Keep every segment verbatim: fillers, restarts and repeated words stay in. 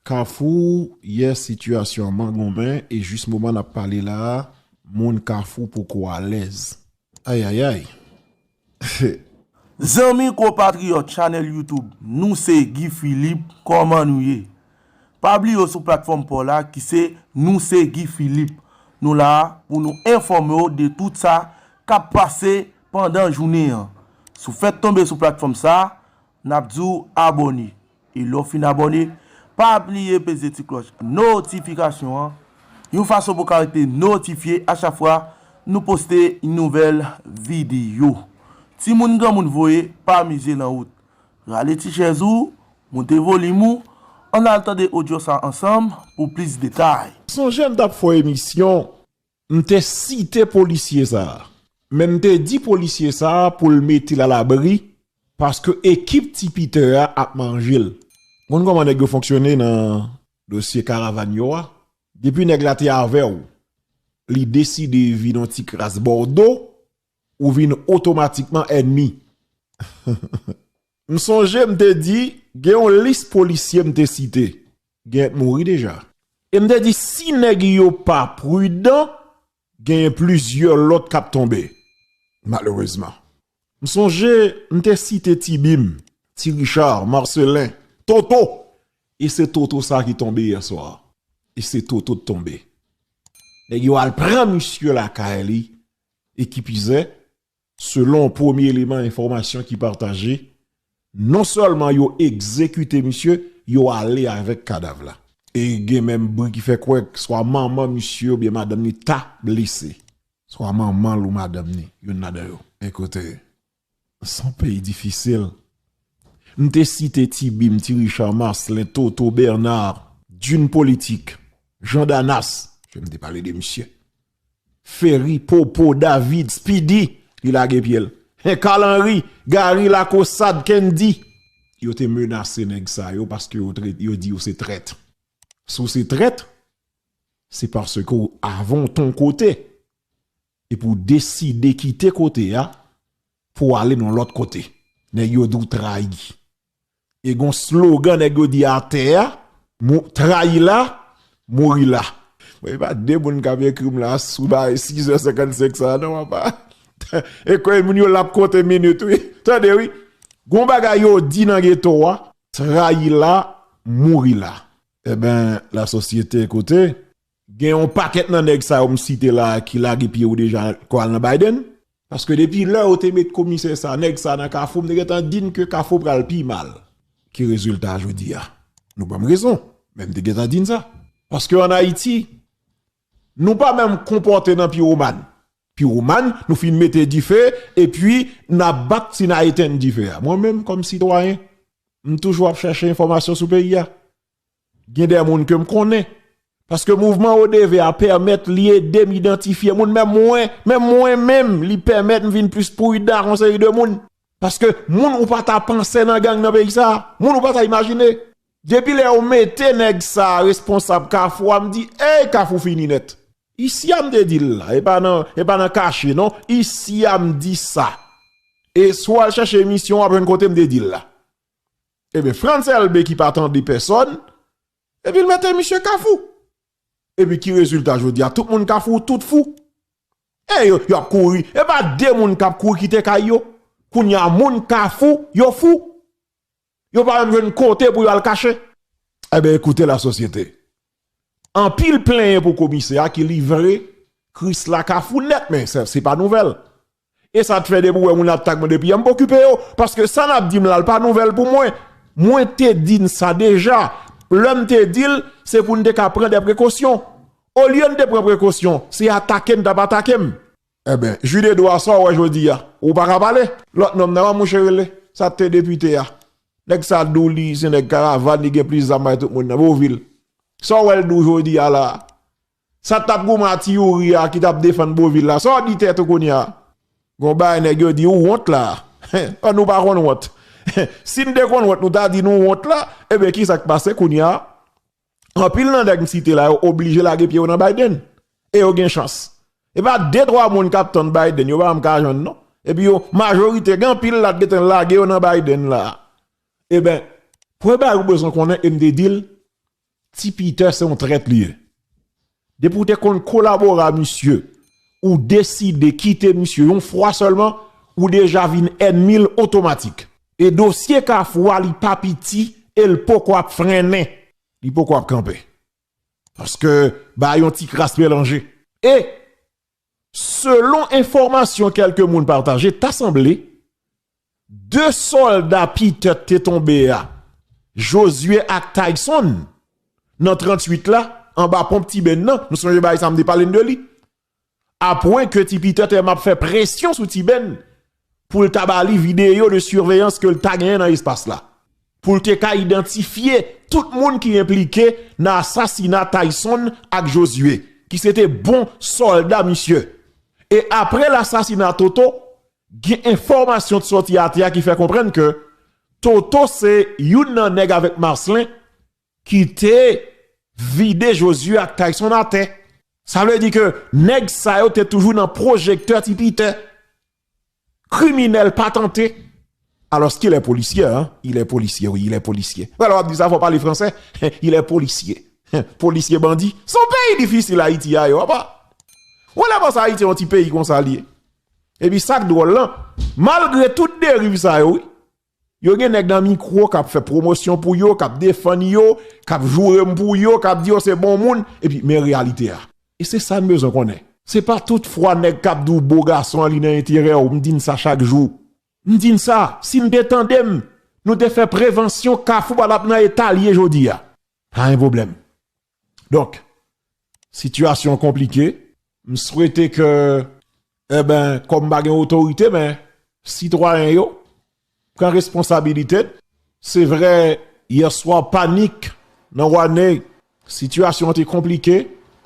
Kafou, yè sitiyasyon an mangonmen e jis moman n ap pale la a, moun Kafou poko alèz. Ayayay. Zanmi konpatriyòt chanèl YouTube Nou se Guy Philippe, kòman nou ye? Pa bliye w sou platfòm pa w la ki se Nou se Guy Philippe. Nou la a pou nou enfòme w de tout sa k ap pase pandan jounen an. Si w fèk tonbe sou platfòm sa a, n ap di w abòne. E lè w fin abòne, pa bliye peze ti klòch notifikasyon an, yon fason pou w ka rete notifye a chak fwa nou poste yon nouvèl videyo. Timoun granmoun voye pa mize nan wout. Rale ti chèz ou, moute volim ou, ann al tande odyo sa ansanm pou plis detay. Sonje m t ap fè yon emisyon, m te site polisye sa a. Men m te di polisye sa a pou l mete l alabri, paske ekip Ti Piter a ap manje l. Konn kòman nèg yo fonksyone nan dosye karavàn yo a? Depi nèg la te avè w, li deside vin yon ti kras ba w do, ou vin otomatikman ènmi. M sonje m te di, gen yon lis polisye m te site, genyen t mouri deja. E m te di, si nèg yo pa pridan, genyen plizyè lòt k ap tonbe. Malerezman. M sonje, m te site Ti Bim, Ti Richard, Marcelin, Toto. E se Toto sa ki tonbe yè swa. E se Toto t tonbe. Nèg yo al pran misye lakay li, e ki pizè, selon premye eleman enfòmasyon ki pataje, non sèlman yo egzekite misye, yo ale avèk kadav la. E gen menm bri ki fè kwè swa manman misye oubyen madanm li ta blese. Swa manman l ou madanm li, youn ladan yo. Men kote, s on peyi difisil. M te site Ti Bim, Ti Richard, Marcelin, Toto, Bernard, Djun Politik, Jean Danas, ke m te pale de misye. Ferry, Popo, David, Speedy, li lage pye l. Hen, Carl Henry, Gary, Lakosad, Kendy. Yo te menase nèg sa yo paske yo, yo di yo se trèt. Si w se trèt, se paske w avè w t on kote. Epi w deside kite kote a pou w ale nan lòt kote. Nèg yo di w trayi. E gon slogan nèg yo di atè a, trayi la, mouri la. Mwen pa de moun k ap ekri m la sou bay sizè senkannsenk sa non papa. E kwen moun yo l ap konte minit wi. Tande wi. Gon bagay yo di nan geto a, trayi la, mouri la. Eben, lasosyete kote, gen yon pakèt nan nèg sa yo m site la ki lage pye yo deja pou al nan Biden. Paske depi lè yo te met komisè sa, nèg sa nan Kafou, m te gentan di n ke Kafou pral pi mal. Ki rezilta jodi a? Nou ban m rezon, men m te gentan di n sa. Paske ann Ayiti, nou pa menm konpòte nan piwoman. Piwoman, nou fin mete dife, epi n ap bat si n a etenn dife a. Mwen menm, kòm sitwayen, m toujou ap chèche enfòmasyon sou peyi a. Gen de moun ke m konnen. Paske mouvman Odeve a pèmèt li ede m idantifye moun, menm mwen, menm mwen menm, li pèmèt m vin plis pridan ak yon seri de moun. Paske moun ou pa ta panse nan gang nan peyi sa a, moun ou pa ta imajine. Depi lè yo mete nèg sa a responsab Kafou a, m di, ey, Kafou fini nèt. Isi a m te di l la, e pa nan, e pa nan kache non, isi a m di sa. E si w al chèche emisyon, w ap jwenn kote m te di l la. Ebyen, Frantz Elbé ki pa tande pèsòn, epi l mete misye Kafou. Epi ki rezilta jodi a? Tout moun Kafou, tout fou. E yo, y ap kouri. E pa de moun k ap kouri kite kay yo. Kounye a, moun Kafou, yo fou. Yo pa menm jwenn kote pou yo al kache. Ebyen, ekoute lasosyete. Anpil plenyen pou komisè a ki livre Krisla Kafou nèt, men se, se pa nouvèl. E sa t fè depi w wè moun ap tak mwen depi yè, m pa okipe yo, paske sa n ap di m la, l pa nouvèl pou mwen. Mwen te di n sa deja. Lè m te di l, se pou n te ka pran de prekosyon. Olye n te pran prekosyon, se atake n t ap atake m. Eben, Jude Edouard, sa w wè jodi a? Ou pa ka pale? Lòt nonm nan, kòman mouche rele? Sa te depite a. Nèg sa di w li se nèg karavàn, li gen plis zam pase tout moun nan Bovil. Sa w wè l di w jodi a la a? Sa t ap goumen a Ti Youri a ki t ap defann Bovil la, sa w di tèt ou kounye a? Gon bagay nèg yo di ou wont la. An nou pa konn wont. Si n te konn wont, nou ta di nou wont la. Ebyen, kisa k pase kounye a? Anpil nan nèg m site la yo oblije lage pye yo nan Biden. E yo gen chans. E pa de twa moun k ap tann Biden, yo pa janm ka jwenn non. Epi yo, majorite, gen anpil la t gentan lage yo nan Biden la. Eben, premye bagay ou bezwen konnen, e m te di l, Ti Peter se yon trèt li ye. Depi w te konn kolabore a misye, ou deside kite misye yon fwa sèlman, ou deja vin ènmi l otomatik. E dosye Kafou a, li pa piti e l poko ap frennen. Li poko ap kanpe. Paske ba yon ti kras melanje. E selon enfòmasyon kèlke moun pataje, ta sanble de sòlda Peter te tonbe a, Josué ak Tyson, nan tranntuit la, anba ponp Ti Ben nan, nou sonje bagay sa m te pale n de li. Apre ke Ti Peter te m ap fè presyon sou Ti Ben pou l ta ba li videyo de siveyans ke l ta genyen nan espas la. Pou l te ka idantifye tout moun ki enplike nan asasina Tyson ak Josué, ki se te bon sòlda misye. E apre lasasina Toto, gen enfòmasyon t sòti atè a ki fè konprann ke Toto se youn nan nèg avèk Marcelin ki te vide Josué ak Tyson atè. Sa vle di ke nèg sa yo te toujou nan pwojektè Ti Peter. Kriminèl patante. Alors qu'il est policier, hein? Il est policier, oui, il est policier. Alò, w ap di sa, fò pale fransè. Il est policier. Polisye bandi. Se yon peyi difisil Ayiti a, yo, apa. Ou lè panse Ayiti yon ti peyi konsa li ye. Epi sa k dwòl lan, malgre tout deriv sa yo, wi, yo gen nèg nan mikwo k ap fè pwomosyon pou yo, k ap defann yo, k ap joure m pou yo, k ap di yo se bon moun, epi men reyalite a. E se sa n bezwen konnen. Se pa tout fwa nèg k ap di w bo gason an li nan enterè w, m di n sa chak jou. M di n sa, si n te tande m, nou te fè prevansyon, Kafou pa t ap nan eta l ye jodi a. Pa gen pwoblèm. Donk, sitiyasyon an konplike. M swete ke, eben, kòm m pa gen otorite, men sitwayen yo pran responsabilite. Se vre, yèswa panik nan Wane, sitiyasyon an te konplike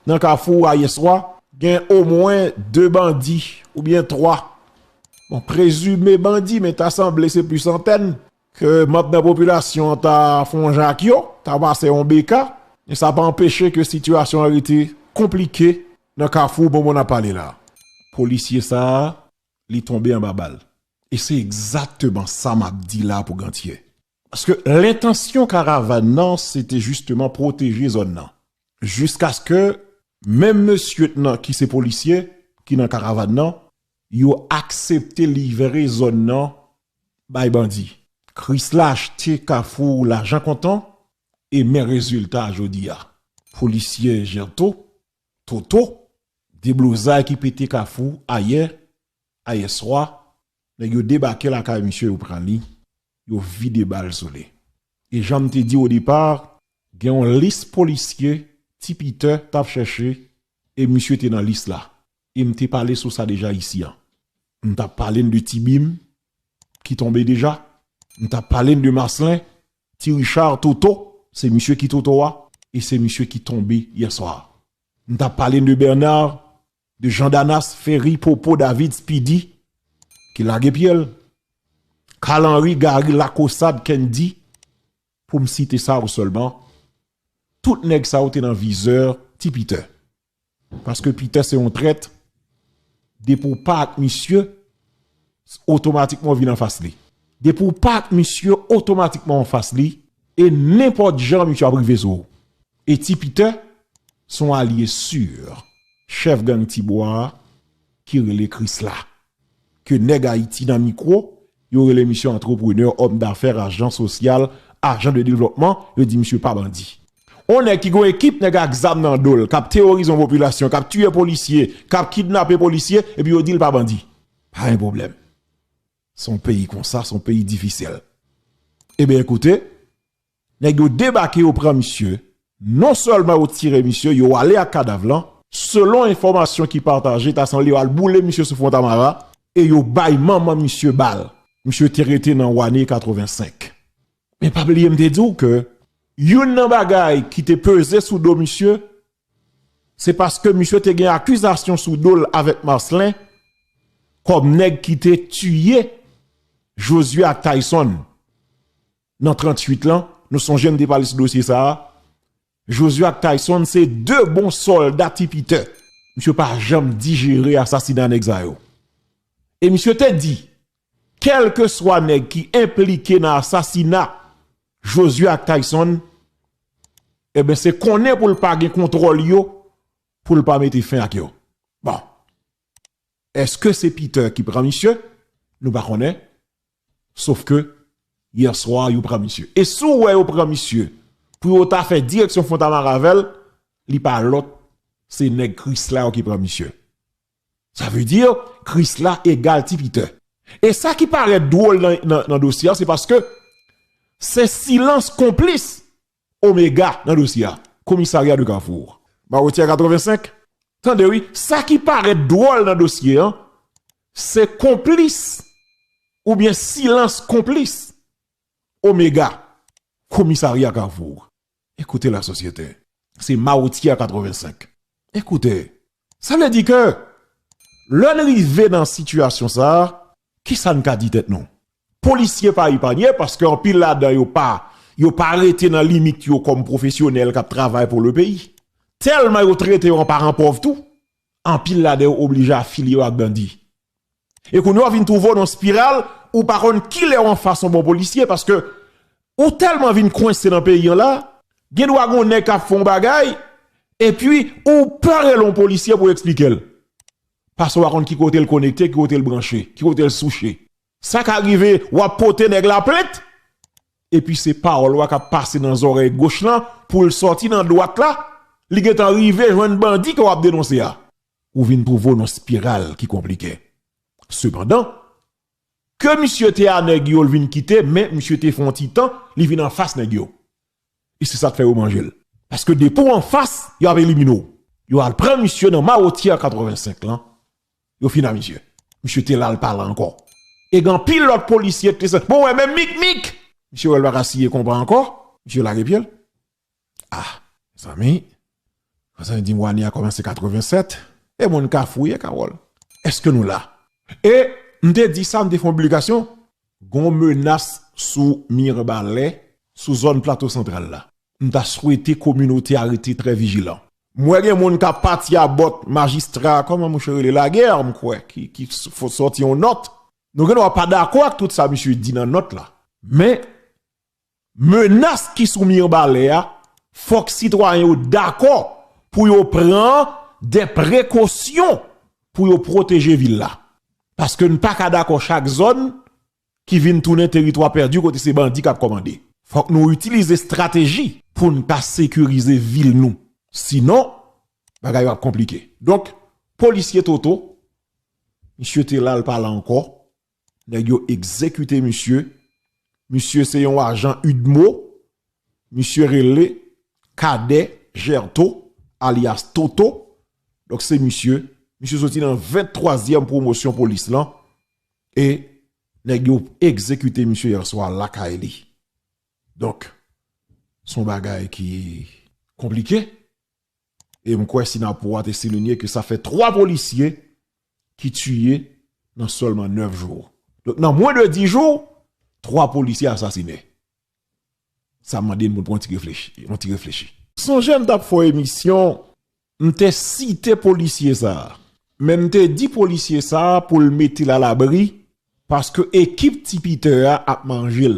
nan Kafou a yèswa. Gen omwen de bandi oubyen twa. Bon, prezime bandi, men ta sanble se plis antèn ke manm nan popilasyon an ta fè yon jan ak yo, ta pase yon beka, men sa pa anpeche ke sitiyasyon an rete konplike nan Kafou moman n ap pale la. Polisye sa a, li tonbe anba bal. E se egzakteman sa m ap di la pou Gantye. Paske lentansyon karavàn nan, se te jisteman pwoteje zòn nan. Jiskaske menm mesye nan ki se polisye, ki nan karavàn nan, yo aksepte livre zòn nan bay bandi. Krisla achte Kafou lajan kontan, e men rezilta a jodi a. Polisye Gerto, Toto, deblozay ki pete Kafou ayè, ayè swa, nèg yo debake lakay misye, yo pran li, yo vide bal sou li. E jan m te di o depa, gen yon lis polisye Ti Peter t ap chèche, e misye te nan lis la. E m te pale sou sa deja isi an. M t ap pale n de Ti Bim, ki tonbe deja. M t ap pale n de Marcelin, Ti Richard, Toto, se misye ki Toto a, e se misye ki tonbe yèswa. M t ap pale n de Bernard, de Jean Danas, Ferry, Popo, David, Speedy, ki lage pye l. Carl Henry, Gary, Lakosad, Kendy, pou m site sa yo sèlman. Tout nèg sa yo te nan vizè Ti Peter. Paske Peter se yon trèt, depi w pa ak misye, otomatikman w vin anfas li. Depi w pa ak misye, otomatikman w anfas li, e nenpòt jan misye ap rive sou ou. E Ti Peter, se yon alye si chèf gang Tibwa a ki rele Krisla. Ke nèg Ayiti nan mikwo, yo rele misye antreprenè, òm dafè, ajan sosyal, ajan de devlopman, yo di misye pa bandi. On nèg ki gon ekip nèg ak zam nan do l, k ap teworize yon popilasyon, k ap tiye polisye, k ap kidnape polisye, epi yo di l pa bandi. Pa gen pwoblèm. Se yon peyi konsa, se yon peyi difisil. Ebyen, ekoute, nèg yo debake, yo pran misye. Non sèlman yo tire misye, yo ale ak kadav lan. Selon enfòmasyon ki pataje, ta sanble yo al boule misye sou Fontamara e yo bay manman misye bal. Misye te rete nan Wane katrevensenk. Men pa bliye m te di w ke youn nan bagay ki te peze sou do misye, se paske misye te gen akizasyon sou do l avèk Marcelin kòm nèg ki te tiye Josué ak Tyson nan tranntuit lan. Nou sonje m te pale sou dosye sa a. Josué ak Tyson se de bon sòlda Ti Peter. Misye pa janm dijere asasina nèg sa yo. E misye te di, kèlkeswa nèg ki enplike nan asasina Josué ak Tyson, Ebyen, se konnen pou l pa gen kontwòl yo, pou l pa mete fen ak yo. Bon. Èske se Peter ki pran misye? Nou pa konnen. Sof ke, yè swa, yo pran misye. E si w wè yo pran misye, pou yo ta fè direksyon Fontamara avè l, li pa lòt, se nèg Krisla yo ki pran misye. Sa vle di, Krisla egal Ti Peter. E sa ki parèt dwòl nan, nan, nan dosye a, se paske se silans konplis Omega nan dosye a. Komisarya de Kafou. Mawotyè katrevensenk. Tande wi, sa ki parèt dwòl nan dosye an, se konplis oubyen silans konplis Omega, komisarya Kafou. Ekoute la sosyete. Se Mawotyè katrevensenk. Ekoute, sa vle di ke lè n rive nan sitiyasyon sa a, kisa n ka di tèt nou? Polisye pa epanye paske anpil ladan yo pa, yo pa rete nan limit yo kòm pwofesyonèl k ap travay pou le peyi. Tèlman yo trete yo an paran pòv tou, anpil ladan yo oblije afilye yo ak bandi. E kounye a w vin twouve w nan spiral, ou pa konn kilè w anfas yon bon polisye, paske ou tèlman vin kwense nan peyi an la, gen dwa gen yon nèg k ap fè yon bagay, epi ou pè rele yon polisye pou eksplike l. Paske w pa konn ki kote l konekte, ki kote l branche, ki kote l souche. Sa ka rive, w ap pote nèg la plent, epi se pawòl w a k ap pase nan zòrèy goch lan, pou l sòti nan dwat la, li gentan rive jwenn bandi ke w ap denonse a. Ou vin twouve w nan spiral ki konplike. Sepandan, ke misye te a nèg yo, l vin kite, men misye te fè yon ti tan, li vin anfas nèg yo. E se sa k fè yo manje l. Paske depi w anfas, yo ap elimine w. Yo al pran misye nan Mawotyè katrevensenk lan. Yo fin a misye. Misye te la, l pa la ankò. E gen anpil lòt polisye ki te santi, bon, wè, menm Mik Mik! Misye wè l pa ka siye konpa ankò. Misye lage pye l. Ah, mezanmi. Konsa, di m ane a kòmanse katrevennsèt. E moun ka fouye, Kawòl. Èske nou la? E m te di sa, m te fè yon piblikasyon. Gon menas sou Mibalè, sou zòn Plato Santral la. M ta swete kominote a rete trè vijilan. M wè gen moun k ap pati a bòt majistra, kòman mouche rele, Lagè, m kwè, ki, ki s-, fò sòti yon nòt. Nou gen dwa pa dakò ak tout sa misye di nan nòt la. Men, menas ki sou Mibalè a, fòk sitwayen yo dakò pou yo pran de prekosyon pou yo pwoteje vil la. Paske n pa ka dakò chak zòn ki vin tounen teritwa pèdi kote se bandi k ap kòmande. Fòk nou itilize estrateji pou n ka sekirize vil nou. Sinon, bagay yo ap konplike. Donk, polisye Toto, misye te la, l pa la ankò. Nèg yo egzekite misye. Misye se yon ajan UDMO. Misye rele Cadet Gerto, alyas Toto. Donk, se misye. Misye soti nan venntwazyèm pwomosyon polis lan. E nèg yo egzekite misye yè swa lakay li. Donk, se yon bagay ki konplike. E m kwè Sinapwa te silinye ke sa fè twa polisye ki tiye nan sèlman nèf jou. Donk, nan mwen de dis jou, twa polisye asasinen. Sa mande n pou n pran yon ti reflechi, yon ti reflechi. Sonje m t ap fè yon emisyon, m te site polisye sa a. Men m te di polisye sa a pou l mete l alabri, paske ekip Ti Pita a ap manje l.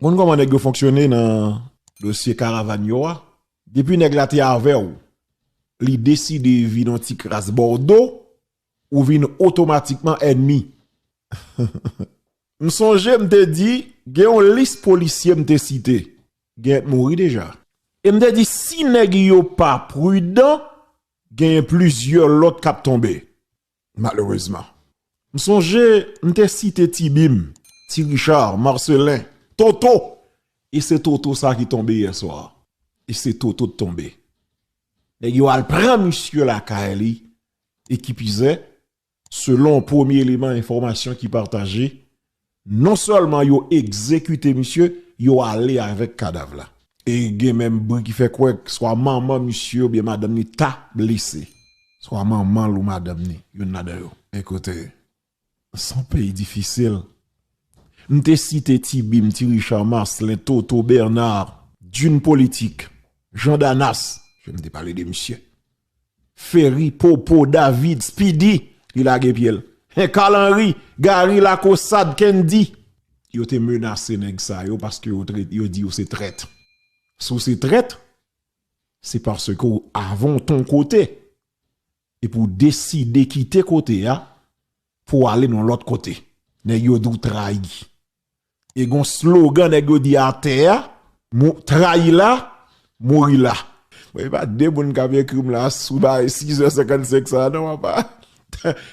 Konn kòman nèg yo fonksyone nan dosye karavàn yo a? Depi nèg la te avè w, li deside vin yon ti kras ba w do, ou vin otomatikman ènmi. M sonje m te di, gen yon lis polisye m te site, genyen t mouri deja. E m te di, si nèg yo pa pridan, genyen plizyè lòt k ap tonbe. Malerezman. M sonje, m te site Ti Bim, Ti Richard, Marcelin, Toto. E se Toto sa ki tonbe yè swa. E se Toto t tonbe. Nèg yo al pran misye lakay li. E ki pizè, selon premye eleman enfòmasyon ki pataje, non sèlman yo egzekite misye, yo ale avèk kadav la. E gen menm bri ki fè kwè swa manman misye oubyen madanm li ta blese. Swa manman l ou madanm li, youn ladan yo. Ekoute, se yon peyi difisil. M te site Ti Bim, Ti Richard, Marcelin, Toto, Bernard, Djun Politik, Jean Danas, je m te pale de misye. Ferry, Popo, David, Speedy, li lage pye l. Hen, Carl Henry, Gary, Lakosad, Kendy. Yo te menase nèg sa yo paske yo, yo di yo se trèt. Si w se trèt, Se paske w, avan w t on kote, epi w deside kite kote a pou w ale nan lòt kote. Nèg yo di w trayi. E gon slogan nèg yo di atè a, mou-, trayi la, mouri la. Bon, e pa de moun k ap ekri m la sou bay sizè senkannsenk sa, non, papa.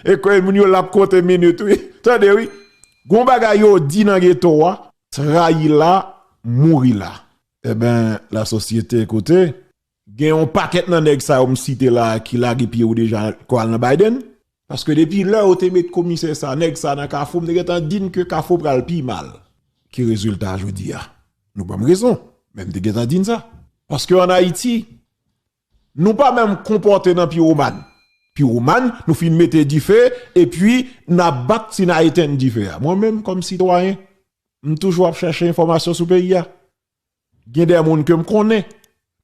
E kwen moun yo l ap konte minit, wi. Tande, wi. Gon bagay yo di nan geto a, trayi la, mouri la. Eben, lasosyete, kote, gen yon pakèt nan nèg sa yo m site la ki lage pye yo deja, k al nan Biden. Paske depi lè yo te met komisè sa, nèg sa nan Kafou, m te gentan di n ke Kafou pral pi mal ke rezilta jodi a. Nou ban m rezon, men m te gentan di n sa. Paske ann Ayiti, nou pa menm konpòte nan piwoman. Piwoman, nou fin mete dife, epi n ap bat si n a etenn dife a. Mwen menm, kòm sitwayen, m toujou ap chèche enfòmasyon sou peyi a. Gen de moun ke m konnen.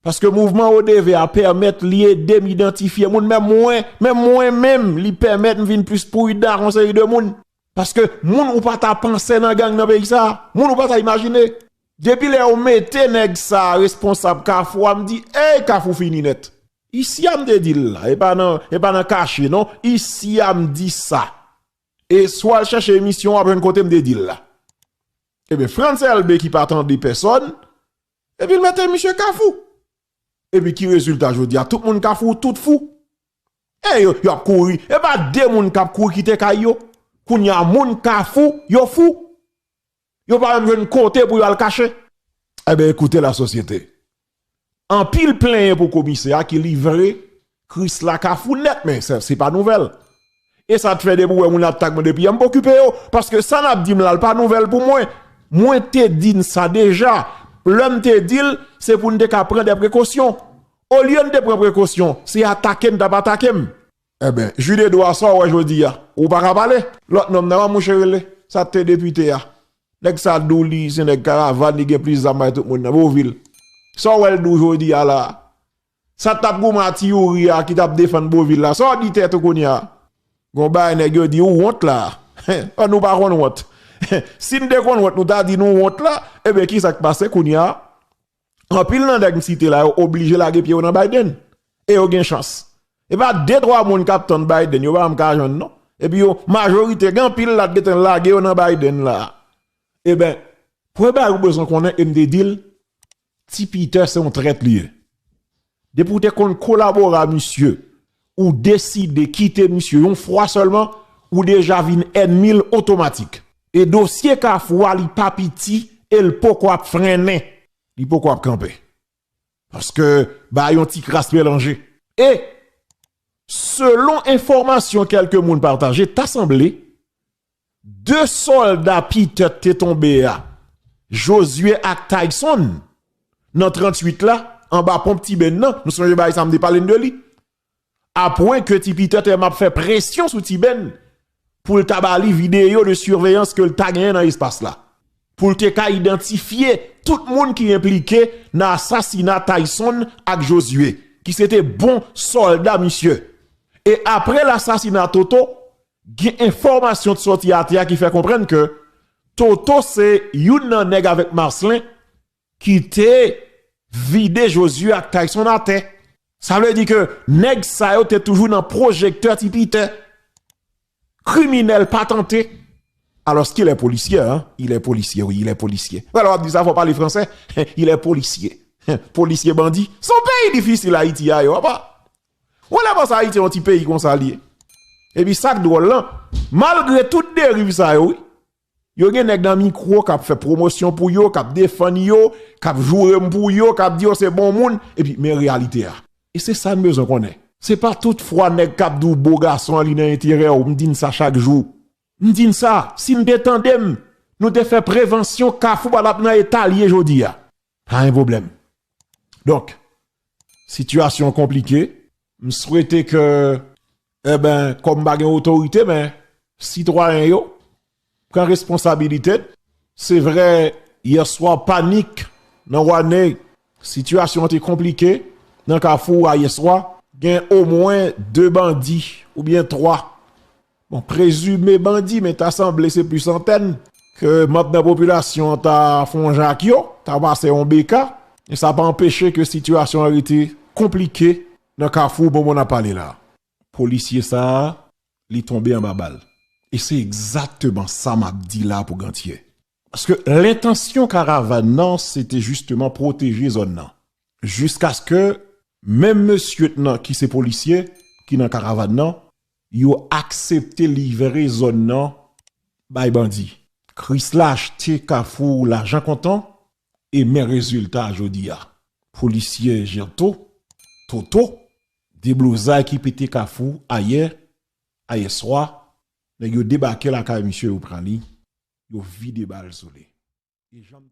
Paske mouvman Odeve a pèmèt li ede m idantifye moun, menm mwen, menm mwen menm, li pèmèt m vin plis pridan ak yon seri de moun. Paske moun ou pa ta panse nan gang nan peyi sa a, moun ou pa ta imajine. Depi lè yo mete nèg sa a responsab Kafou a, m di, ey, Kafou fini nèt. Isi a m te di l la, e pa nan, e pa nan kache non, isi a m di sa. E si w al chèche emisyon, w ap jwenn kote m te di l la. Ebyen, Frantz Elbé ki pa tande pèsòn, epi l mete misye Kafou. Epi ki rezilta jodi a? Tout moun Kafou, tout fou. E yo, y ap kouri. E pa de moun k ap kouri kite kay yo. Kounye a, moun Kafou, yo fou. Yo pa menm jwenn kote pou yo al kache. Ebyen, ekoute lasosyete. Anpil plenyen pou komisè a ki livre Krisla Kafou nèt, men se, se pa nouvèl. E sa t fè depi w wè moun ap tak mwen depi yè, m pa okipe yo, paske sa n ap di m la, l pa nouvèl pou mwen. Mwen te di n sa deja. Lè m te di l, se pou n te ka pran de prekosyon. Olye n te pran prekosyon, se atake n t ap atake m. Eben, Jude Edouard, sa w wè jodi a? Ou pa ka pale? Lòt nonm nan, mouche rele. Sa te depite a. Nèg sa di w li se nèg Karavàn, li gen plis zam pase tout moun nan Bovil. Sa w wè l di w jodi a la? Sa t ap goumen a Ti Youri a ki t ap defann Bovil la. Sa w di tèt ou kounye a? Gon bagay nèg yo di ou wont la. An nou pa konn wont. Si n te konn wont, nou ta di nou wont la. Ebyen, ki sa k pase kounye a? Anpil nan nèg m site la yo oblije lage pye yo nan Biden. E yo gen chans. E pa de twa moun k ap tann Biden, yo pa janm ka jwenn non. Epi yo, majorite, gen anpil la t gentan lage yo nan Biden la. Eben, premye bagay ou bezwen konnen, e m te di l, Ti Peter se yon trèt li ye. Depi w te konn kolabore a misye, ou deside kite misye yon fwa sèlman, ou deja vin ènmi l otomatik. E dosye Kafou a, li pa piti e l poko ap frennen. Li poko ap kanpe. Paske ba yon ti kras melanje. E, selon enfòmasyon kèlke moun pataje, ta sanble de sòlda Peter te tonbe a, Josué ak Tyson, nan tranntuit la, anba ponp Ti Bèn nan, nou sonje bagay sa m te pale n de li. Apwen ke Ti Peter te menm ap fè presyon sou Ti Bèn pou l ta ba li videyo de siveyans ke l ta genyen nan espas la. Pou l te ka idantifye tout moun ki enplike nan asasina Tyson ak Josué, ki se te bon sòlda misye. E apre lasasina Toto, gen enfòmasyon t sòti atè a ki fè konprann ke Toto se youn nan nèg avèk Marcelin ki te vide Josué ak Tyson atè. Sa vle di ke nèg sa yo te toujou nan pwojektè Ti Peter. Kriminèl patante. Alors qu'il est policier, hein? Il est policier, oui, il est policier. Wè lè w ap di sa, fò w pale fransè. Il est policier. Polisye bandi. Se yon peyi difisil Ayiti a ye, papa. Ou lè panse Ayiti yon ti peyi konsa li ye. Epi sa k dwòl lan, malgre tout deriv sa yo, wi, yo gen nèg nan mikwo k ap fè pwomosyon pou yo, k ap defann yo, k ap joure m pou yo, k ap di yo se bon moun, epi men reyalite a. E se sa n bezwen konnen. Se pa tout fwa nèg k ap di w bo gason an li nan enterè w, m di n sa chak jou. M di n sa, si n te tande m, nou te fè prevansyon Kafou pa t ap nan eta l ye jodi a. Pa gen pwoblèm. Donk, sitiyasyon an konplike. M swete ke, eben, kòm m pa gen otorite, men sitwayen yo pran responsabilite. Se vre, yèswa panik nan Wane, sitiyasyon an te konplike nan Kafou a yèswa. Gen omwen de bandi oubyen twa. Bon, prezime bandi, men ta sanble se plis antèn ke manm nan popilasyon an ta fè yon jak yo, ta pase yon beka, men sa pa anpeche ke sitiyasyon an rete konplike nan Kafou moman n ap pale la. Polisye sa a, li tonbe anba bal. E se egzakteman sa m ap di la pou Grantyè. Paske lentansyon karavàn nan, se te jisteman pwoteje zòn nan. Jiskaske menm mesye nan ki se polisye, ki nan karavàn nan, yo aksepte livre zòn nan bay bandi. Krisla achte Kafou lajan kontan, e men rezilta jodi a. Polisye Jerto, Toto, deblozay ki pete Kafou ayè, ayè swa, nèg yo debake lakay misye, yo pran li, yo vide bal sou li. E jan m